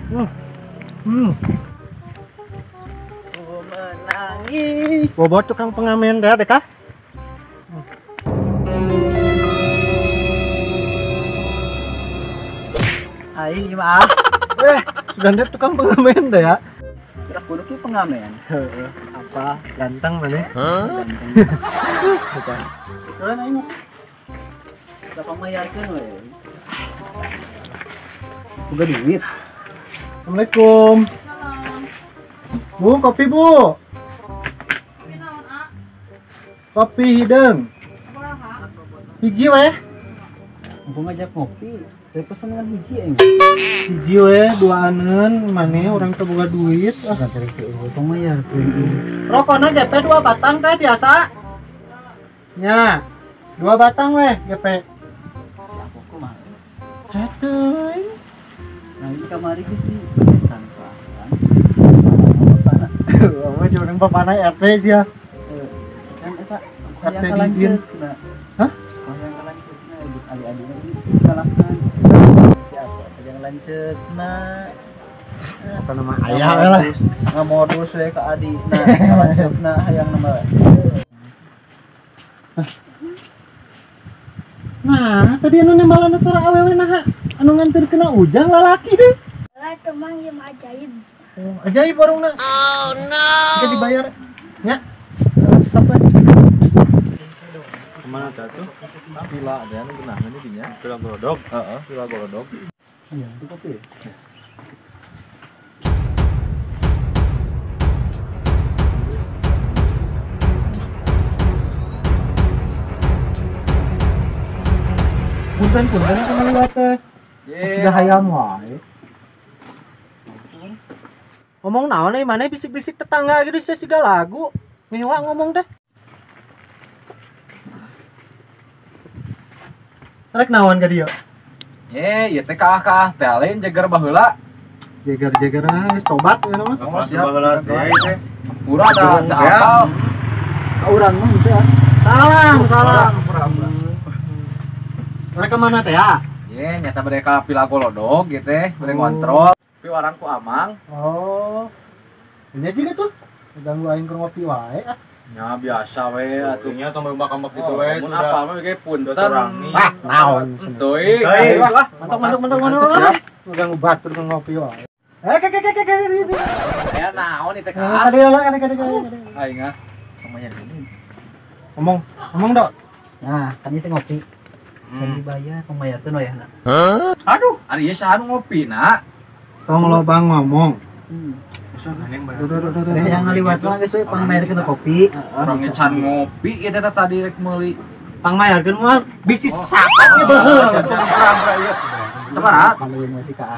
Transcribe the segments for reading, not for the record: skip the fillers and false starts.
Ku menangis. Bobot tukang pengamen dah deh kah? Aing maaf. Sudah ada tukang pengamen dah ya. Kira kudu ki pengamen. Apa ganteng mana? Bukan. Sekarang aing da pangmayarkeun we. Boga duit. Assalamualaikum. Bu, kopi Bu. Kopi naon, A? Kopi hideung. Hiji weh. Mumpung ngajak ngopi, saya pesen kan hiji aing. Hiji weh, duaaneun maneh urang teu boga duit. Ah, pangmayarkeun. Rokona GP 2 batang teh biasa. Nya. 2 batang weh GP. Si aku kumaha? Hatuy. Nah, ini kamari geus di tanpa kan. Bapana. Mah jeung bapana RT sia. Kan eta RT di. Hah? Hayang kalanceukna ibu adi-adina dikalahkan. Si aku hayang lanceukna. Apa nama ayah we lah. Ngamodus we ka adina kalanceukna hayang nama. Nah, tadi anu nembalan suara awewe naha anu nganterkeun Ujang lalaki deh. Lah teu mang ieu mah ajaib. Oh, ajaib warungna. Oh no. Bisa dibayar nya. Sampai kemana tuh? Villa ada anu geunahna di dinya. Villa Golodog. Heeh, Villa Golodog. Iya, itu kopi. Punten-punten ka ngaliwat teh. Sudah hayam wae. Ngomong naon euy maneh bisik-bisik tetangga gitu sia siga lagu. Ngewa ngomong teh. Rek naon ka dieu? Ye, ieu teh kaah-kaah teh lain jeger baheula. Jeger-jeger geus tobat ieu mah. Oh, siap baheula teh. Hampura da teu apal. Ka urang mah henteu ah. Salam, salam. Mereka mana teh ya? Ye, nyata mereka Villa Golodog gitu teh, bade ngontrol. Pi warang ku Amang. Oh. Ini juga tuh. Ganggu aing keur ngopi wae ah. Ya biasa we atuh nya tong mbak-mbak gitu we. Mun apal mah ge punten. Ah, naon. Teuing. Mantap mantap mantap mantap. Ganggu batur keur ngopi wae. Eh, ke ke ke ke. Aya naon ieu teh ka? Kade lah kade kade kade. Aing ah. Pangmayar ini. Ngomong, ngomong dok. Nah, kan ieu teh ngopi. Can dibayar, pangmayarkeun wayahna. Aduh, ari ieu saha nu ngopi na? Tong loba ngomong. Yang ngaliwat mah geus we pangmayarkeun kopi. Urang can ngopi ieu teh tadi rek meuli. Pangmayarkeun mah bisi sapat ge beuheung. Sabaraha?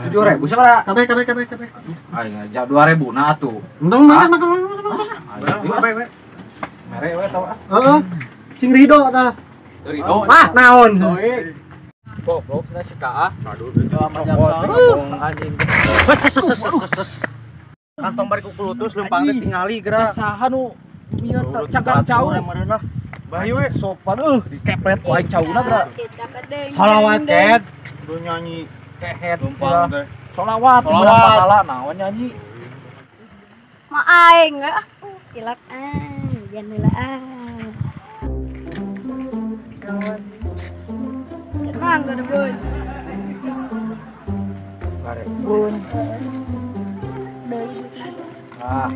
7.000 sabaraha? Kabeh kabeh kabeh kabeh. Aing aja 2.000 na atuh. Entong mana mana. Mere we tau ah. Heeh. Cing Ridho tah. Ridho. Wah, naon? Goblok cenah si Kaah. Aduh, anjing. Kantong bari ku kulutus leumpang teh tingali geura. Saha nu mieu cangkang cau. Bayu we sopan eueuh dikepret ku aing cauna geura. Sholawat ket. Kudu nyanyi kehet leumpang teh. Sholawat menang pahala naon nyanyi. Ma aing ah cilak ah jangan heula ah. Mang bun. Bun. Ah.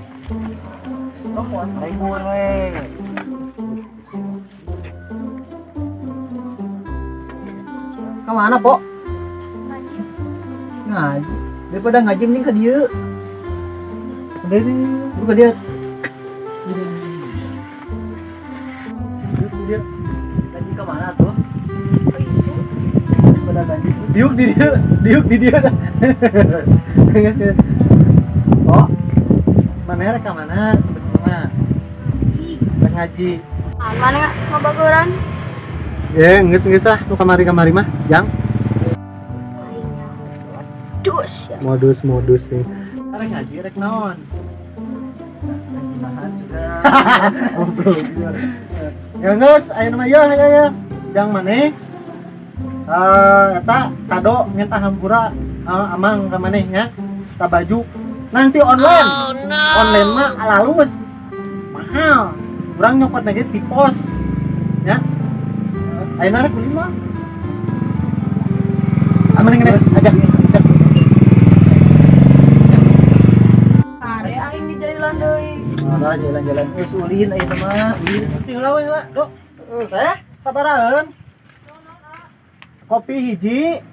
Ribuan we. Kemana, Po? Ngaji. Ngaji. Daripada ngaji mending ka dieu. Udah nih. Lu ka dieu. Dia. Ngaji ka mana tuh? Itu. Daripada ngaji. Diuk di dia, diuk di dia dah. Oh. Mana rek ka mana sebetulnya? Rek ngaji. Mana nggak mau baguran? Geus ah, nu kamari-kamari mah, Jang. Modus ya. Modus-modus nih. Rek ngaji rek naon? Ngaji mahan juga. Ya geus, aya mah ya ya ya. Jang maneh. Eta kado nyata hampura amang ka maneh nya. Ta baju nanti online. Oh, no. Online mah alalus. Mahal. Urang nyokot lagi di pos. Ya. Ayeuna rek beli mah. Mending aja. Are aing di jalan deui. Nah, jalan-jalan geus ulin ayeuna mah. Ulin. Tinggal we lah, Dok. Teh, sabaraheun. Kopi hiji.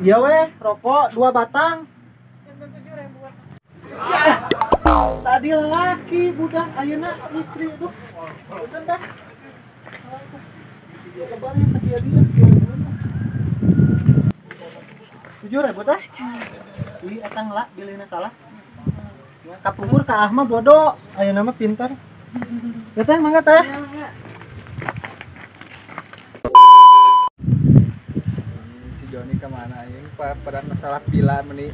Iya weh, rokok 2 batang. 7.000. Ya, tadi laki budak ayeuna istri aduh. Punten dah. Lebarnya sedia-dia. 7.000 teh. Ih, eta ngelak bilihna salah. Kapungkur ka Ahmad bodoh, ayeuna mah pintar. Ya teh, mangga teh. Si Joni kemana aing pada masalah pila meni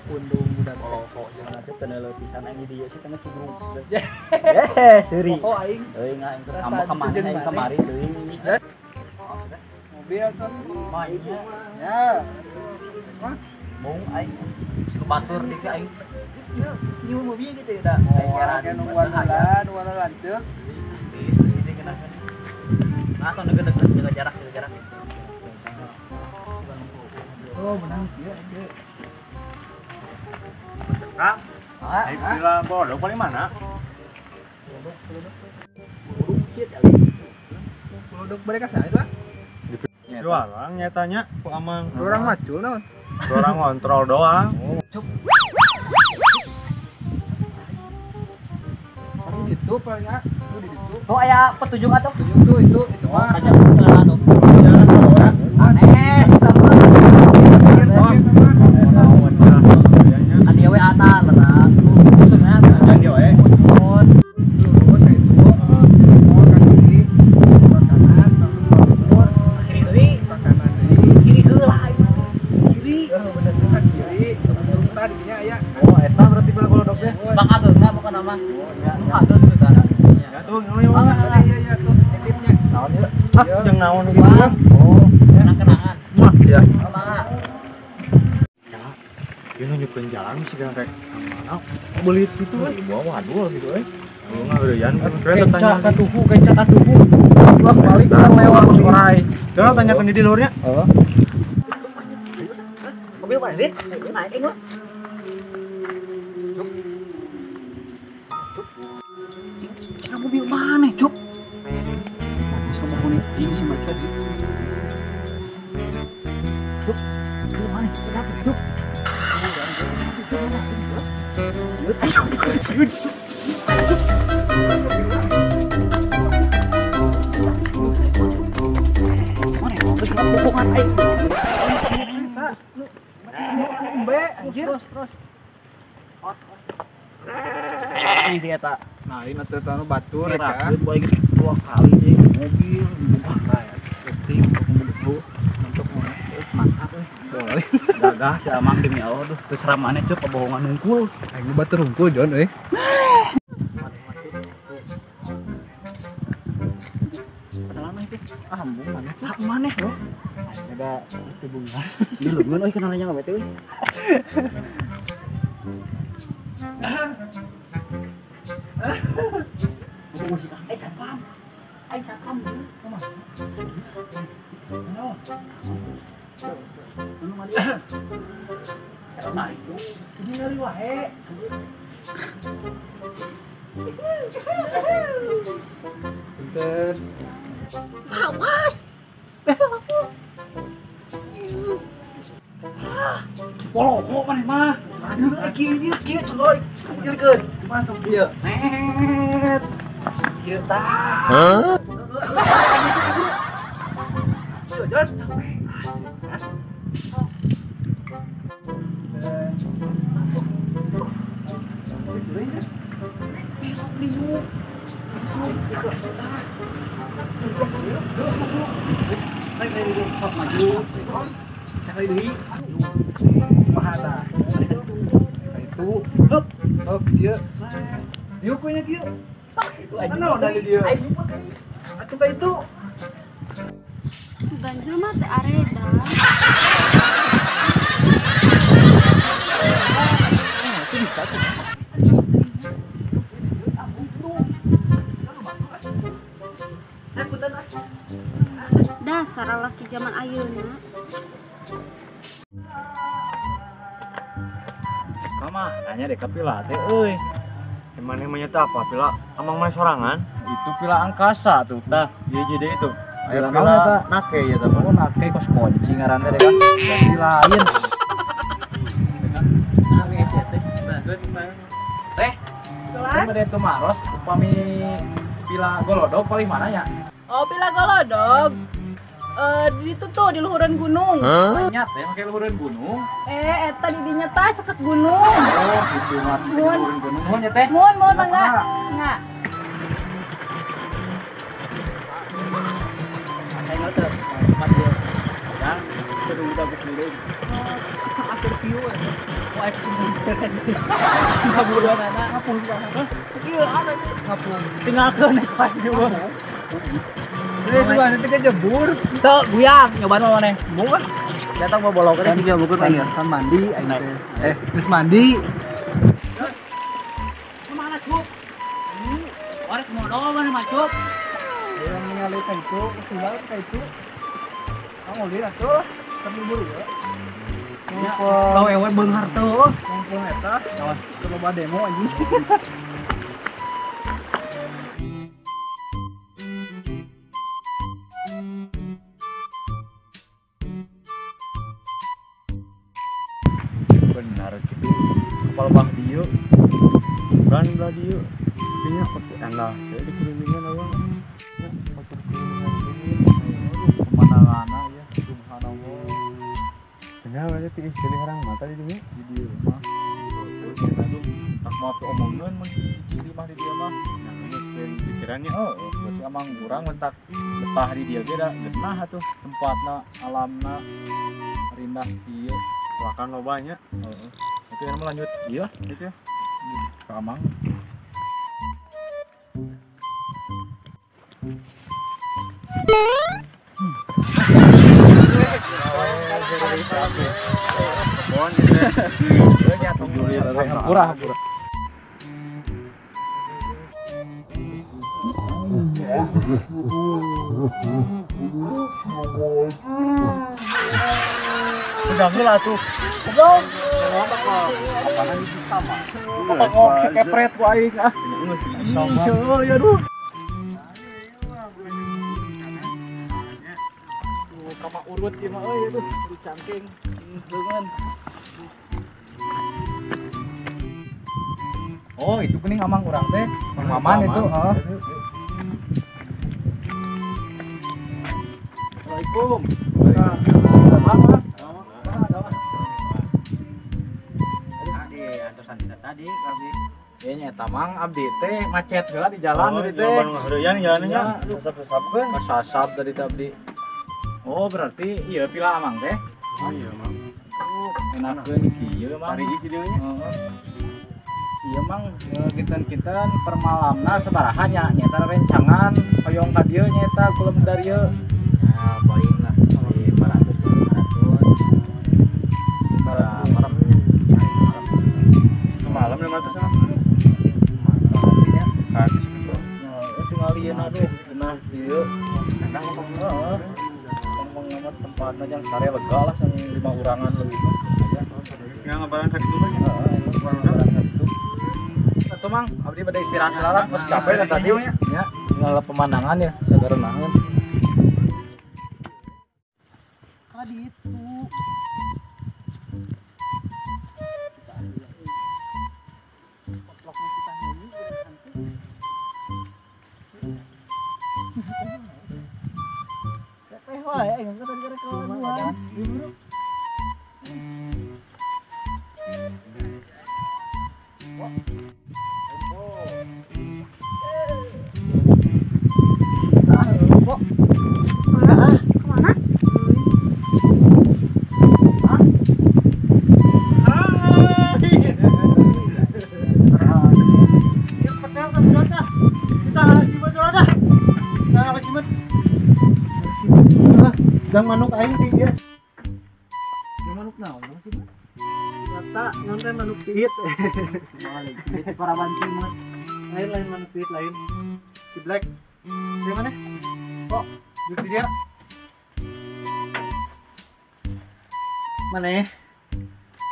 undung budak pokok jangan teh teu pisan aing di dieu sih tengah cugrung. Eh, seuri. Pokok aing. Euy aing ka kamari aing kamari teuing. Mobil tuh mainnya. Ya. Mung aing si batur di aing. Nyiu mobil gitu ya dah. Oh, kayak nungguan heula, nungguan lanceuk. Di sini kenakan. Nah, atau deket-deket jaga jarak, jaga jarak. Oh, menang dia dia. Kang, aing bilang bodoh paling mana? Bodoh mereka saya lah. Dua orang nyatanya ku amang. Dua orang macul naon? Dua orang ngontrol doang. Paling itu paling ah, itu di situ. Oh, aya petunjuk atuh. Petunjuk tuh itu mah. Jalan atuh. Jalan orang. Anes sama. Kan dia we atan berat. Jangan dia we. Lurus kayak itu. Mau ke kiri, sebelah kanan, langsung lurus. Kiri deui, ke kanan deui. Kiri heula kiri. Heeh, bener ke kiri. Langsung tadinya aya. Oh, eta berarti pila golodoknya. Bang Ageung mah bukan nama. Oh, iya. Nu Ageung tuh tah. Ya tuh, nu mah. Iya, iya tuh titipnya. Naon ieu? Ah, jeung naon gitu mah. Oh, kenang-kenangan. Mah, ya. Mangga. Dia nunjukin jalan sih kan kayak mana belit gitu kan. Bawa waduh gitu euy. Lu ngeureyan kan tanya katuhu, kenca katuhu. Wah, balik kan lewat orai. Coba tanyakan di luhurnya. Heeh. Mobil mana, Rin? Naik aing mah. Cuk. Cuk. Cina mobil mana, Cuk? Bisa mau ini sih macet. Cuk. Mobil mana? Cuk. Nah, ini atuh anu batur ya. Dua kali deh mobil untuk mantap euy. Gagah si Amang demi Allah tuh terus ramane cuk kebohongan nungkul. Aing batur hungkul Jon euy. Ah, embung maneh. Ah, maneh loh. Ada itu bunga. Di leungeun euy kenalnya enggak bete euy. Aing satpam. Aing satpam. Kumaha? Anu mandi. Nah, itu Ini ngeri wae. Punten. Awas. Aku. Poloko maneh mah. Aduh, kieu kieu coy. Kieu masuk ieu. Net. Kieu tah. Hah? Jon. Sekali deui. Kumaha tah? Itu hup hup dieu. Dieu kuenya dieu. Mana dari dieu? Atuh ka itu. Sugan jelema teh areda. Kama nanya deh ke pila teh euy. Emang emangnya teh apa pila? Amang mah sorangan. Itu pila angkasa tuh. Tah, ieu jadi itu. Pila pila nake ya tah. Oh, nake kos kunci ngaran teh kan. Ganti lain. Teh. Bade tumaros upami pila golodog paling mana ya? Oh, pila golodog. Di itu tuh di luhureun gunung. Banyak teh make luhureun gunung. Eta di dinya tah ceket gunung. Oh, gitu mah di luhureun gunung. Nuhun ya teh. Mun mun enggak. Enggak. Ayo teh, tempat ieu. Ya, kudu udah beureum. Akhir view. Wah, ngaburuan anak ngapung banget. Ieu ana ngapung. Tinggalkeun naik dieu. Terus gua nanti kejebur. Tuh, guyang nyobaan mah maneh. Mun. Datang mau bolong kan tiga bukur aing. Kan mandi aing teh. Geus mandi. Kemana, Cup? Orek modal mana mah, Cup? Yang ningali ka itu, usul ka itu. Kamu lihat atuh, tapi buru ya. Kalau ewe beunghar teu, ngumpul eta, teu loba demo anjing. Benar gitu. Kepala bang dieu. Bukan belah dieu. Kayaknya pakai endah. Kayak di kelilingan apa? Ya, pakai kelilingan ini. Aduh, pemandanganna ya, subhanallah. Cenah aja ti istri herang mata di dieu. Di dieu mah. Aduh, tak mau omongan mun cici di mah di dieu mah. Nah, ini pikirannya. Oh, berarti amang urang mentak betah di dieu ge da genah atuh tempatna, alamna rindah ieu. Makan loba nya. Heeh. Itu yang lanjut. Iya, gitu ya. Ke amang. Hampura, hampura. Udah lah tuh. Goblok. Apaan bisa mah. Pokok si kepret ku aing ah. Ih, ya aduh. Tuh kama urut ieu mah euy aduh, dicangking leungeun. Oh, itu kuning amang urang teh. Mang Maman itu, heeh. Assalamualaikum. Waalaikumsalam. Tadi abdi kayaknya tamang abdi teh macet heula di jalan tadi teh. Oh, heureyan jalannya sasap-sasapkeun. Sasap tadi teh abdi. Oh, berarti ieu pila amang teh. Oh iya, Mang. Enakeun kieu, Mang. Hari ieu dieu nya. Heeh. Ieu Mang kinten-kinten permalamna sabaraha nya nyaeta rencangan hoyong ka dieu nyaeta kulem dari ieu. Nah, paling lah 500 500. Malamnya. Malam 500 mah. Mantap ya. Kasih gitu. Nah, tinggal ieu aduh, genah ieu. Enak heeh. Ngomong-ngomong tempatna jang sare lega lah sang lima urangan leuwih mah. Tinggal ngabaran ka ditu mah. Heeh, ngabaran ka ditu. Atuh Mang, abdi bade istirahat heula lah, geus capek lah tadi nya. Tinggal pemandangan ya, sagarenaheun. Ka ditu. Kemana? Jang manuk aing ti ieu. Jang manuk naon sih? Eta nonton manuk piit. Piit parawan simut. Lain lain manuk piit lain. Si Black. Di mana? Oh, di dia. Maneh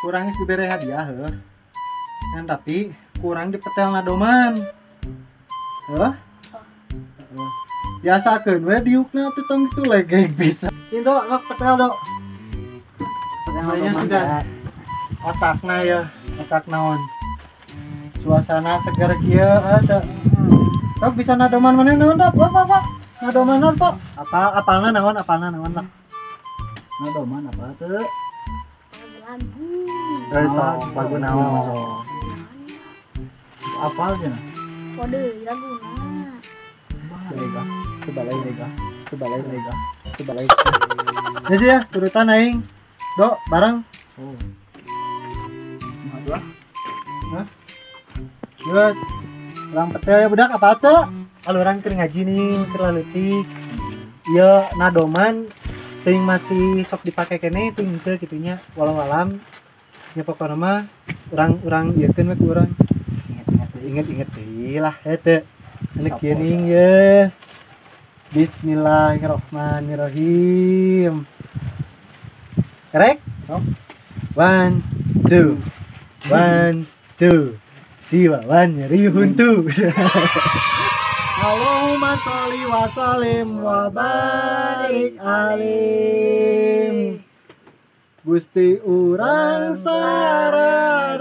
kurang geus dibere hadiah heuh. Ngan tapi kurang dipetel ngadoman. Heuh. Biasakeun we diukna tuh tong kitu legeg bisa. Cing do, lok petel do. Petelnya sudah otakna ya, otak naon. Suasana seger kieu teu. Tok bisa nadoman maneh naon dok? Apa? Nadoman naon, Pok? Apa apalna naon lah. Nadoman apa teu? Lagu. Sok lagu naon? Apal cenah? Kode laguna. Sega, kebalik. Ya sih ya, turutan aing. Dok, bareng. Oh. Mah Hah? Yes. Urang petel ya budak apa teu? Kalau urang keur ngaji nih, keur leutik. Ieu nadoman teuing masih sok dipake keneh teuing teu kitu nya walau alam. Nya pokona mah urang ieu keun we ku urang. Inget-inget deui lah heuh. Anu kieu ning ye. Bismillahirrahmanirrahim. Kerek? 1 2 1 2. Si Wawan nyeri huntu. Allahumma sholli wa sallim wa barik alim. Gusti urang sararea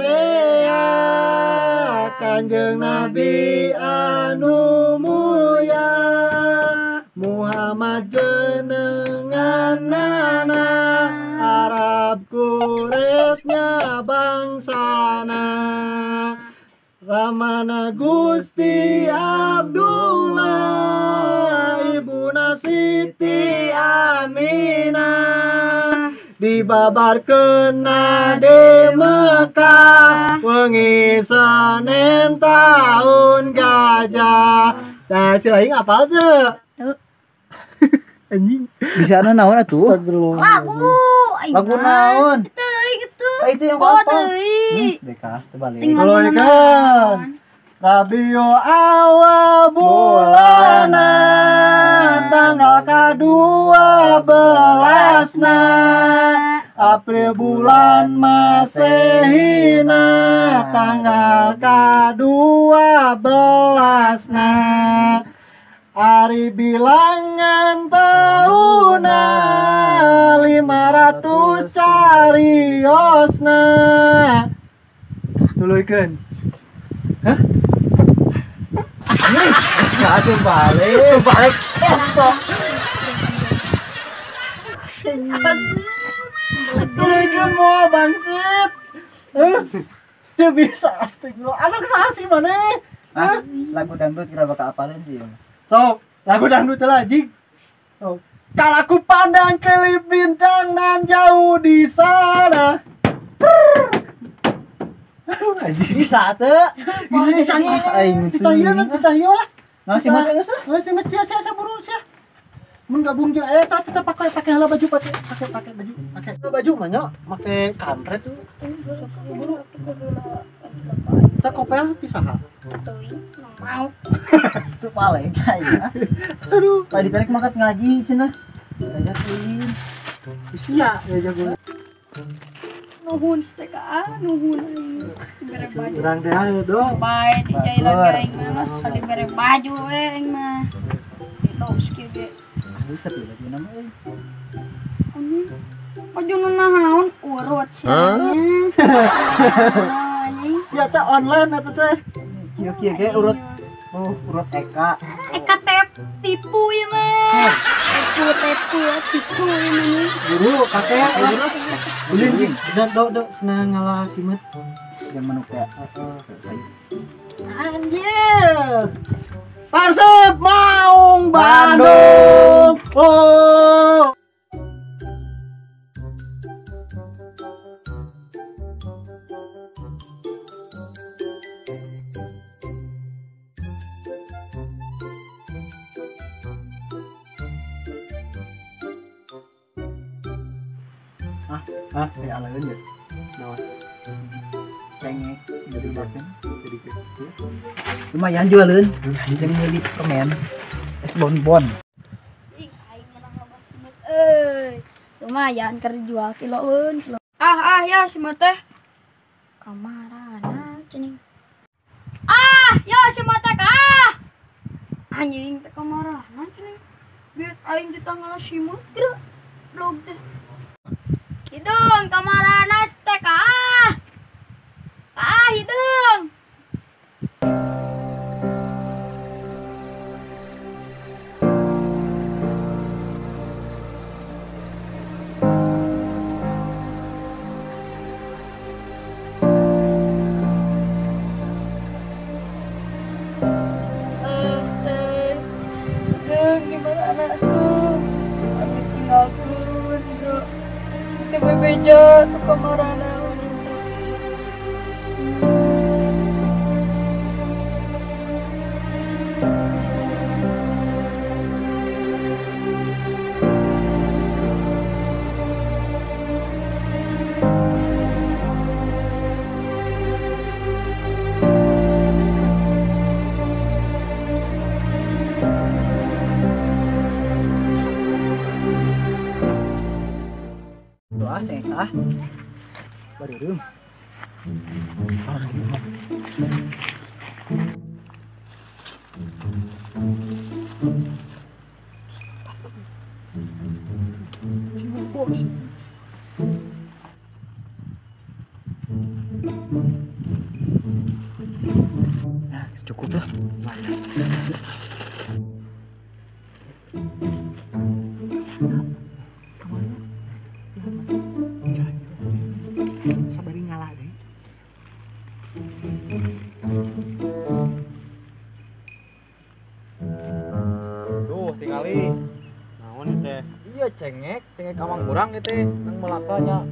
Kanjeng Nabi anu mulia Muhammad jenenganana Arab Quraisy bangsana Ramana Gusti Abdullah Ibuna Siti Aminah dibabarkeun di Mekah wengi Senin tahun gajah. Nah, si lain apa tuh? Anjing. Bisa anu naon atuh? Astagfirullah. Lagu. Lagu naon? Itu. Itu yang apa? Deka, terbalik. Tuluikeun. Rabiul awal bulana tanggal ka-12na April bulan Masehina tanggal ka-12na Ari bilangan tahuna 500 cariosna. Tuluikeun. Hah? Aduh balik. Balik. Tuluikeun moal bangsit. Hah? Teu bisa astagfirullah. Anak saha sih maneh? Ah, lagu dangdut kira bakal apalin sih. Sok, lagu dangdut lah jig. Sok. Kalau aku pandang kelip bintang nan jauh di sana. Aduh, anjing. Bisa teu? Bisa aing. Kita lah. Nah, si Mas geus lah. Nah, si Mas sia buru sia. Mun gabung jeung eta kita pakai heula baju pakai baju. Pakai baju mah nya, make kampret tuh. Buru. Kita kopel pisaha. Teuing mau. Itu paling aing. Aduh, tadi tarik makat ngaji cenah. Ajakin. Sia ya jago. Nuhun STKA, nuhun aing. Bere baju. Urang teh ayo dong. Bae di jailan aing mah lah, dibere baju we aing mah. Los kieu ge. Aduh, tapi baju nama euy. Anjing. Baju nu naon urut sia. Sia teh online atuh teh. Kieu-kieu ge urut. Oh, urut Eka. Eka tep tipu ya mah. Tipu tipu ya mah. Buru kakek lah. Ulin dok dok senang ngalah simet. Yang manuk ya. Anjir. Persib Maung Bandung. Oh. Hah, kayak alaeun ya. Naon? Cengek jadi makan, jadi gitu. Lumayan jualeun. Jadi meuli permen es bonbon. Ih, aing menang loba simet euy. Lumayan keur jual kiloeun. Ah ya si teh. Kamarana cening. Ah, ya si teh ah. Anjing teh kamarana cening. Biar aing ditanggal simut geura. Blog teh. Hidung kamarana teh ah. Ah, hidung. Bebeja tuh kamarana. Ah, baru. Nah, cukup lah. Cengek amang kurang gitu nang melakanya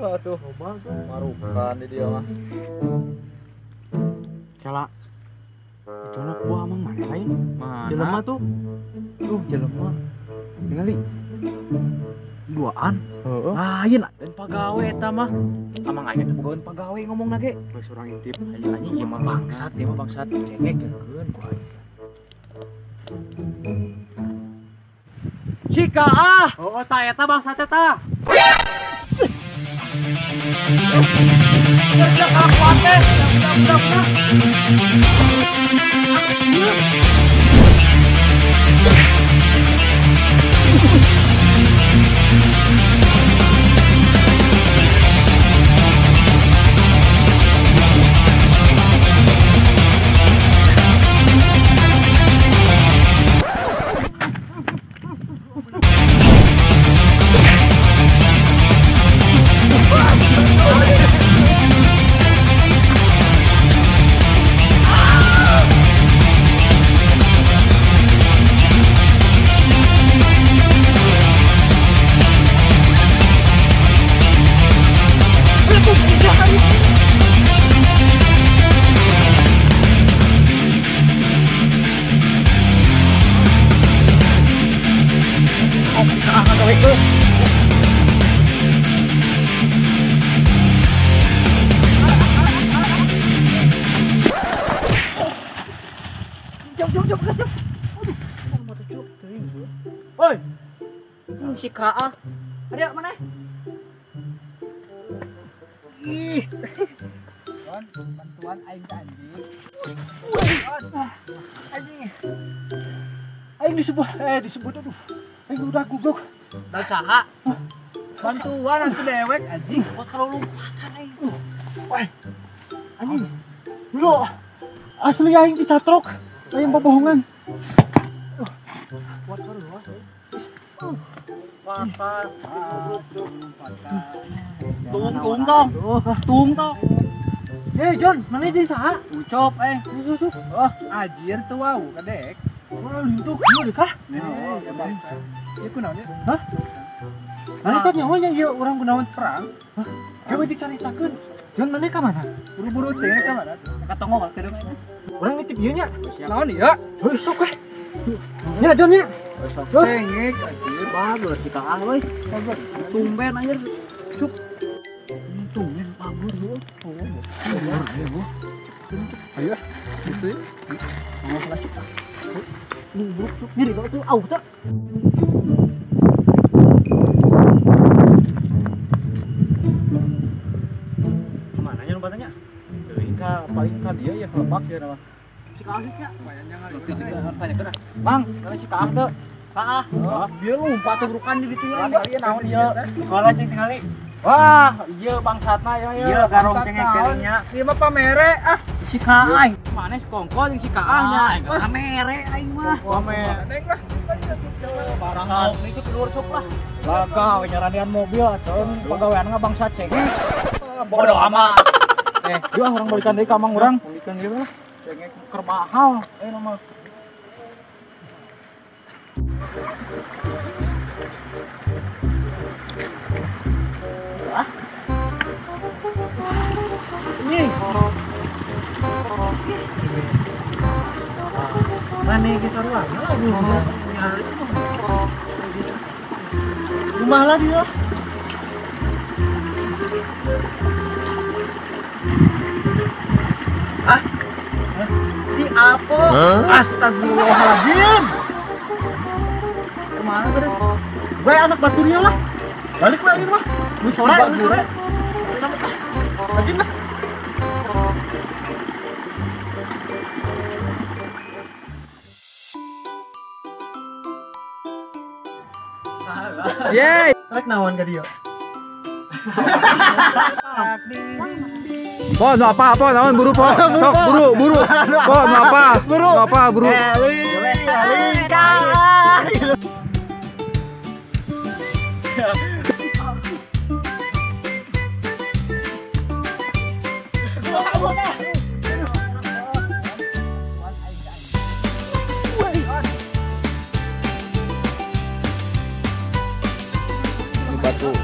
atuh marukan di dia mah kela itu anak buah amang mana lain jelema tuh jelema tingali duaan lain dan pagawe eta mah amang aing teh bogaeun pagawe ngomongna ge geus urang intip anjing ieu mah bangsat cengek keun ku aing. Cika ah. Oh, ta eta bangsat eta. Siap kelakuan teh. Budak-budak. Oi. Si Ka. Ada mana? Ih. Bantuan aing ka anjing. Anjing. Aing disebut aduh. Aing udah goblok. Dan saha? Bantuan atuh dewek anjing. Buat kalau lompatan aing. Woi. Anjing. Lu asli aing dicatrok. Aing bobohongan. Buat baru. Tung tong. Eh John, mana jadi saha? Ucop Susu. Oh, ajir tuh wow, kadek. Wah, lintuk ieu kah? Ieu kunaon ieu? Hah? Mana saat nyaho nya ieu urang kunaon perang? Hah? Kewe dicaritakeun. John mana ka mana? Buru-buru teh ka mana? Ka tonggo ka kedeung aing. Urang nitip ieu nya. Naon ieu? Heuh, sok we. Nya John nya. Sok cengek anjir. Bagus kita ah euy. Tumben anjir. Cuk. Tumben pabur heuh. Ayo. Gitu ya. Mau flash. Buru cuk nyeri tuh au teh. Paling ka dia ya lebak ya nama. Si Kaah nya. Tanyakeun. Bang, si Kaah teu. Kaah. Dia lompat tubrukan di ditu ya. Ieu naon ieu? Sekolah cing tingali. Wah, ieu bangsatna ieu. Ieu garong cengek nya. Ieu mah pamere ah. Si Kaah. Mana si Kongko jeung si Kaah nya. Pamere aing mah. Pamere lah. Barangan itu keluar sok lah. Laga we nyaranian mobil atuh pagawean bangsa cengek. Bodoh amat. Yuk ah urang balikan deui ka mang urang. Balikan deui lah. Cengek keur mahal. Nama. Ah. Ini. Mana ge sarua? Rumah lah dia. Ah, si Apo. Astagfirullahaladzim. Kemana terus? Gue anak baturnya lah. Balik lah ini mah. Lu sore, lu sore. Lanjut lah. Yeay. Rek naon ka dia? Po, nu apa? Po, naon buru po? Sok buru, buru. Po, nu apa? Buru. Nu apa, buru? Batu.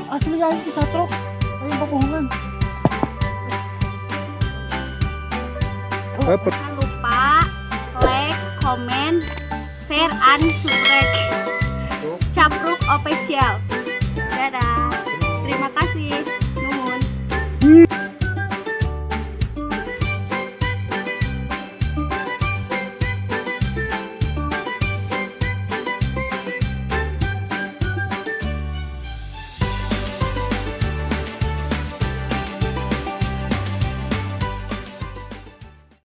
Asli aing bisa truk, aing bohongan. Jangan lupa like, comment, share, and subscribe. Capruk Official. Dadah. Terima kasih.